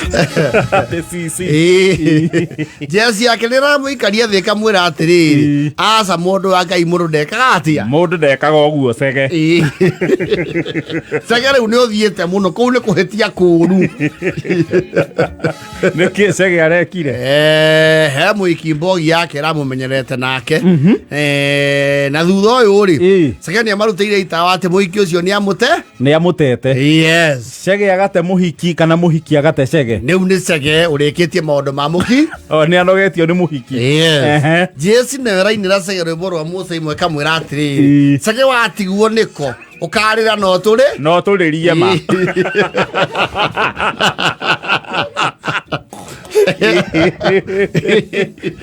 Nĩ CC. Jesi yake nä ramå thä kamwä ra atä rä rä aca må ndå wa Ngai må ndå ndekaga atä a. Mũndũ ndekaga ũguo, Cege. Cege rä u nä å thiä te må no kå u nä kå hä tia kå ru. Nĩkĩ Cege arekire? He må iki mbogi yake ramå menyerete nake. Na thutha å yå rä Cege nä amarutä ire itawa atä må iki å cio nä amå te. Nĩ amũtete. Yes. Cege agate mũhiki kana mũhiki agate Cege? Rä u nä Cege å rä kä tie maå ndå ma må ki. O, nĩ anogetio nĩ mũhiki. Yes. Jesi nayo rainä Cege rwä mbo rwa Musa imwe kamwä ra atä rä rä, Cege watigwo nä ko å karä ra no tå rä. No tũrĩrie ma.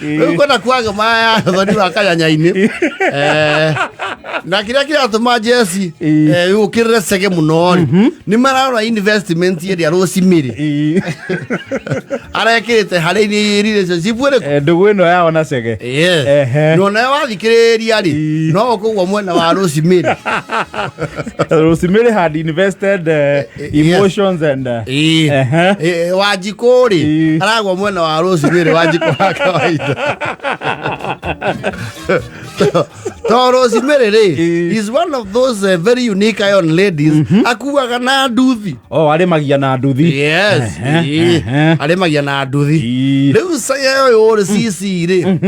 Rä u kwenda kuaga maya thoni wa kanyanya-inä. Na kä rä a kä ratå ma Jesi å kä rä re Cege må no rä nä mararora investment ä rä a rå cimä arekä rä te harä relationship ä rä kå. Ndũgũ ĩno yao na Cege. Yes. Nona wathikä rä ria rä no å kå gwo mwena wa rå cimä. Rosemary had invested emotions and Wanjikå rä aragwo mwena wa rå cimä Wanjikå wa kawaida to Rosemary rĩ is one of those very unique iron ladies akuaga na nduthi. Oh, arĩmagia na nduthi. Yes. Arĩmagia na nduthi. Rĩu Cege ũyũ rĩ cici rĩ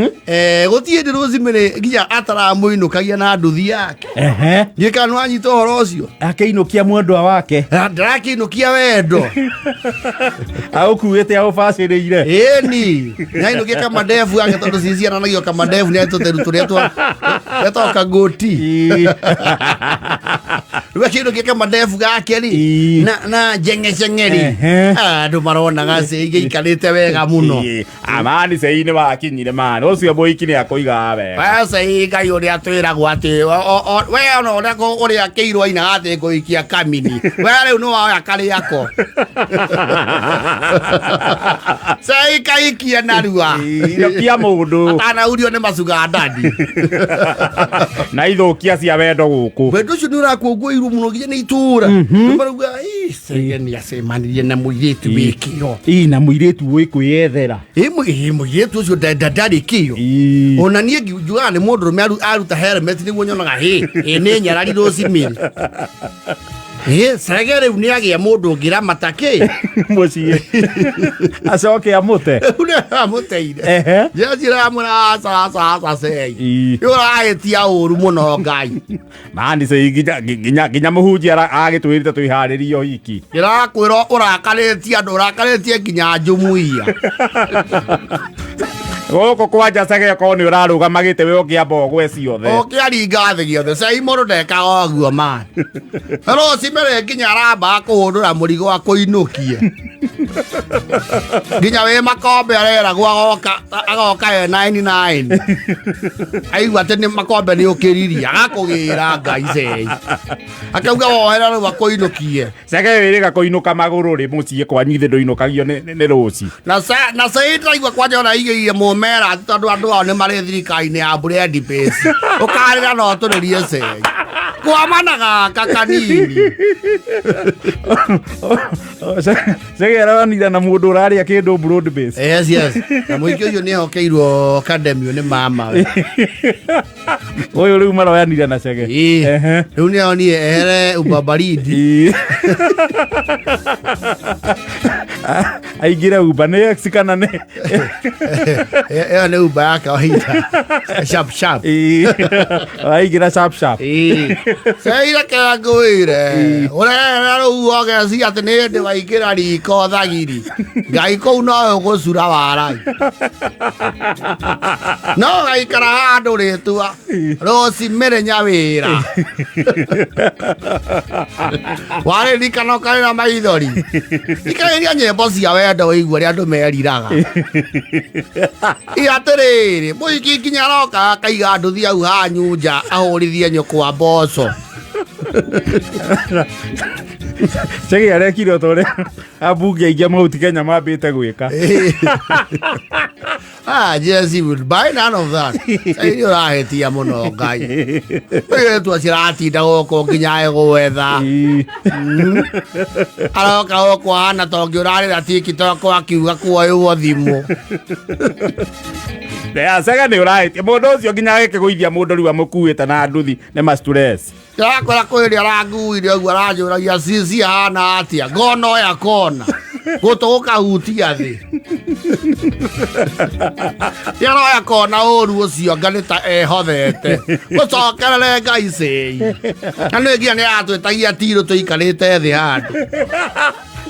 gũtirĩ hĩndĩ Rosemary nginya ataramũinũkagia na nduthi yake. Ndiũĩ kana nĩwanyita ũhoro ũcio. Akĩinũkia mwendwa wake. Ndarakĩinũkia wendo. Aũkuĩte aũbacĩrĩire. Ĩni nĩainũkia kamadebu yake tondũ cici ananagio kamadebu nĩ tũteru tũrĩa twa twetagwo kagoti. Rĩu akĩinũkia kamadebu gake rĩ na njeng'eceng'e rĩ andũ maronaga cĩigĩikarĩte wega mũno. Amani cei nĩ wakinyire mani ũcio mũhiki nĩ akũigaga wega. Cei Ngai ũrĩa twĩragwo atĩ we ona ũrĩa ũrĩa kĩirwo ainaga atĩ ngũikia kamini we rĩu nĩ woya karĩako cei kaikie narua. Inũkia mũndũ. Atanaurio nĩ macugandani. Na ithũkia cia wendo gũkũ. Wendo ũcio nĩ ũrakũngũĩirwo mũno nginya nĩ itũũra. Marauga, "Ĩ, Cege nĩ acemanirie na mũirĩtu wĩ kĩo." Ĩ, na mũirĩtu wĩ kwĩyethera. Ĩ mũirĩtu ũcio ndarĩ kĩo. Ona niĩ njugaga nĩ mũndũ rũme aruta helmet nĩguo nyonaga hĩ ĩ nĩ nyarari rũcimĩrĩ ĩ Cege rĩu nĩ agĩa mũndũ ũngĩramata kĩ. Mũciĩ acoke amũte. Rĩu nĩ amũteire. Njĩra aca aca aca cei. Nĩ ũrahĩtia ũru mũno Ngai. Mani cei nginya mũhunjia agĩtwĩrĩte twĩharĩrie ũhiki. Ndĩrakwĩra ũrakarĩtie andũ ũrakarĩtie nginya njumuiya. Gũkũ kwanja Cege okorwo nĩ ũrarũgama gĩtĩ we ũngĩamba ũgwe ciothe. Ũkĩaringa thĩ gĩothe cei mũndũ ndekaga ũguo mani. Rũcimĩrĩ nginya aramba kũhũndũra mũrigo akũinũkie nginya wĩ makombe areragwo agoka e 99 aigua atĩ nĩ makombe nĩ ũkĩririe agakũgĩra Ngai cei akauga wohera rĩu akũinũkie. Cege wĩrĩga kũinũka magũrũ rĩ mũciĩ kwanyu ithe ndũinũkagio nĩ rũci. Na cei ndĩraigua kwanja ona igĩire mũmera tondũ andũ ao nĩ marĩ thirikari-inĩ ya bread base ũkarĩra no tũrĩrie cei kwamana gaka kanini. Cege aranira na mũndũ ũrarĩa kĩndũ broad base. Yes, na mũingĩ ũcio nĩ ehokeirwo kademio nĩ mama we. Ũyũ rĩu maroyanire na Cege. Rĩu nĩ onire ehere ubabaridi. Aingĩre Uber nĩ ex kana nĩ Ĩyo nĩ Uber ya kawaida sharp sharp. Aingĩra sharp sharp. Ceire kea ngwĩre ũrera rĩu ũgecia atĩ nĩ hĩndĩ waingĩra riko thagiri Ngai kũu no ũgũcura warai no gaikara handũ rĩtua rũcimĩrĩ nyawĩra warĩrikana ũkarĩra maithori ikarĩria nyĩmbo cia wendo wĩigua ũrĩa andũ meriraga. Ĩ atĩrĩrĩ mũhiki nginya aroka akaiga nduthi hau hanyu nja ahũrithie nyũkwa mboco. Chege arekire o ta ũrĩa ambunge aingĩ a Mount Kenya mambĩte gwĩka. Ah, Jesse will buy none of that. Nĩ ũrahĩtia mũno Ngai. Mũirĩtu acio aratinda gũkũ nginya egwetha. Aroka gũkũ ahana ta ũngĩ ũrarĩra TikTok akiuga kuoywo thimũ. Cege nĩ ũrahĩtia mũndũ ũcio nginya agĩkĩgũithia mũndũ rĩu amũkuĩte na nduthi nĩ ma stress. Ndĩrakora kwĩ rĩrĩa aranguire ũguo aranjũragia cici ahana atĩa ngona oya kona gũtũ gũkahutia thĩ nĩaroya kona ũru ũcio anga nĩ ta ehothete gũcokerere Ngai cĩi na nĩ nginya nĩ aratwĩtagia tirũ tũikarĩte thĩ handũ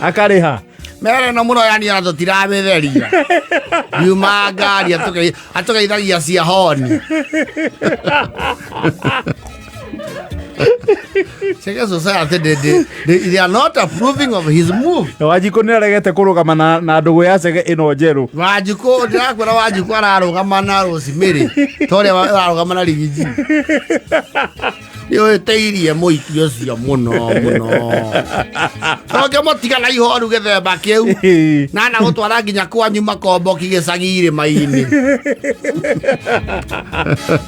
Akarĩha. Mere ĩno mũno yani ona tũtiramĩtheria yuma ngari atũgeithagia cia honi. Cheke society they are not approving of his move. Wanjikũ nĩ aregete kũrũgama na ndũgũ ya Chege ĩno njerũ. Wanjikũ ndĩrakwĩra Wanjikũ ararũgama na Rosemary ta ũrĩa ararũgama na Rigiji. Nĩ ũhĩtĩirie mũiki ũcio mũno mũno. Tũngĩmũtiga na ihoru gĩthemba kĩu na na gũtwara nginya kwanyu makomboki gĩcagi irĩma-inĩ.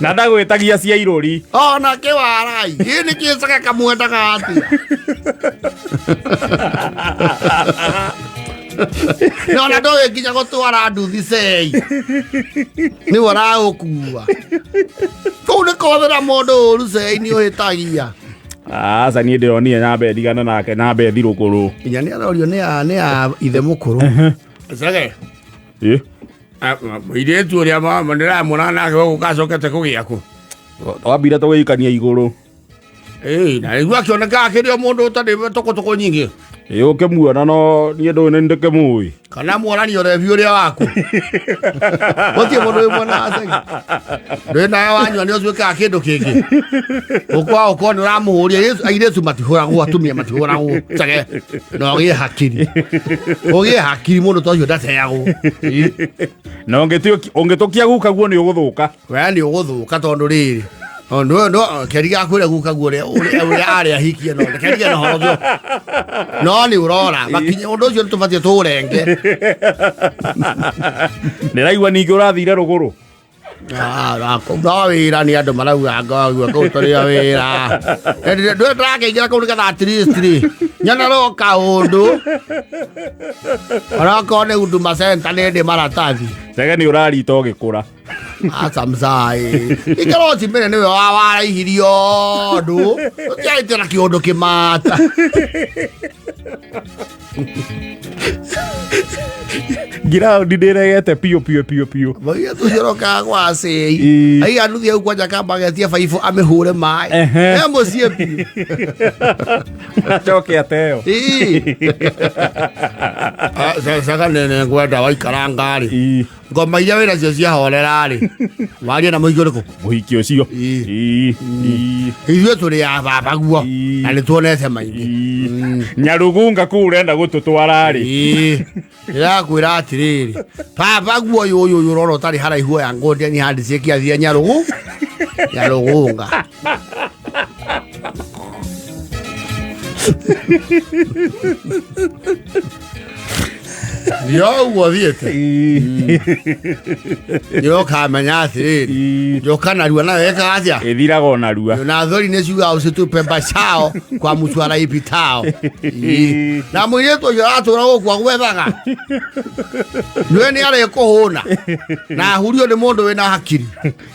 Na ndagwĩtagia cia irũri. Ona kĩwarai ĩ nĩ kĩcage kamwendaga atĩa. No na ndũĩ nginya gũtwara nduthi cei nĩwe ũragũkua kũu nĩ kũhũthĩra mũndũ ũru cei nĩ ũhĩtagia. Aca niĩ ndĩronire nyambe ndigane nake nyambe thirũkũrũ. Nginya nĩ arorio nĩ a ithe mũkũrũ. Cege. Ĩ? Mũirĩtu ũrĩa ndĩramwona nake gũkũ acokete kũgĩa kũ? Twambire tũgĩikania igũrũ. Ĩ, na rĩu akĩoneka akĩrĩ o mũndũ ũtarĩ tũkũtũkũ nyingĩ. Ĩ ũkĩmuona no niĩ ndũĩ nĩ ndĩkĩmũĩ. Kana muonanio ũrebi ũrĩa waku. Gũtirĩ mũndũ wĩ mwena wa Cege. Ndũĩ nawe wanyua nĩ ũtuĩkaga kĩndũ kĩngĩ. Ũkwa ũkorwo nĩ ũramũhũria airĩtu matihũragwo atumia matihũragwo. Cege na ũgĩe hakiri. Ũgĩe hakiri mũndũ ta ũcio ndateagwo. Na ũngĩtũkia guka guo nĩ ũgũthũka. We nĩ ũgũthũka tondũ rĩrĩ. No no keriga kwĩra guka guo ũrĩa arĩ ahikie no keriga na horo ũcio. No nĩ ũrora makinya ũndũ ũcio nĩ tũbatiĩ tũũrenge. Ndĩraigua ningĩ ũrathire rũgũrũ. No wĩra nĩ andũ marauga ngagua kũu tũrĩ o wĩra. Ndũĩ ndĩrakĩingĩra kũu nĩgetha at least rĩ nyonerwo kaũndũ. Onokorwo nĩ Huduma Center nĩ ndĩ maratathi. Chege nĩ ũrarita ũgĩkũra. Aca mzai. Ikaro cimene niwe wa waraihirio ndu. Ũtiarĩte na kĩũndũ kĩmata. Ngiraundi ndĩregete piũ piũ piũ piũ. Mũirĩtu ũcio ũrokaga gwa cĩi. Ĩ. Aiga nuthu hau kwanja kamba agetia baibũ amĩhũre maĩ. Ehe. E mũciĩ biũ. Acoke ateo. Ĩ. Cega nene ngwenda waikara ngari. Ĩ. Ngoma iria wĩna cio ciahorera rĩ. Warie na mũhiki ũrĩkũ? Mũhiki ũcio. Ĩ. Ĩ. Ĩ. Ithuĩ tũrĩ a baba guo. Ĩ. Na nĩ tuonete maingĩ. Ĩ. Nyarugunga kũu ũrenda gũtũtwara rĩ. Ĩ. Ndĩrakwĩra atĩrĩrĩ baba guo ũyũ ũyũ ũyũ ũrona ũtarĩ haraihu oya ngũndia nĩ handi ciĩkĩathia nyarũgũ nyarũgũnga. Ndio ũguo thiĩte. Nĩ ũkamenya atĩrĩrĩ Ĩ. njoka narua nayo ĩkaga atĩa. Ĩthiraga o narua. Na thori nĩ ciugaga ũcitupe mbacao kwa mũtu araipitao. Ĩ. Na mũirĩtu ũcio aratũra gũkũ agwethaga nĩwe nĩ arĩkũhũna na ahurio nĩ mũndũ wĩna hakiri.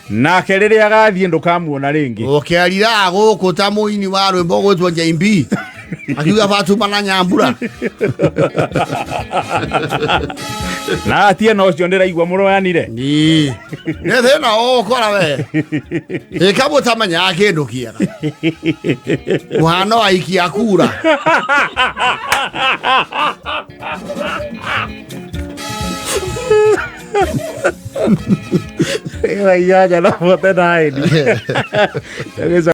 Nake rĩrĩa agathiĩ ndũkamuona rĩngĩ. Ũkĩariraga gũkũ ta mũini wa rwĩmbo gwĩtwo Njimbi akiuga Fatuma na Nyambura. Na atie na ũcio ndĩraigua mũroyanire. Ĩ. Nĩ thĩna ũgũkora we. Ĩka mũtamenyaga kĩndũ kĩega. Mũhano wa aikia kura. Ĩyo inyanya na bote naini.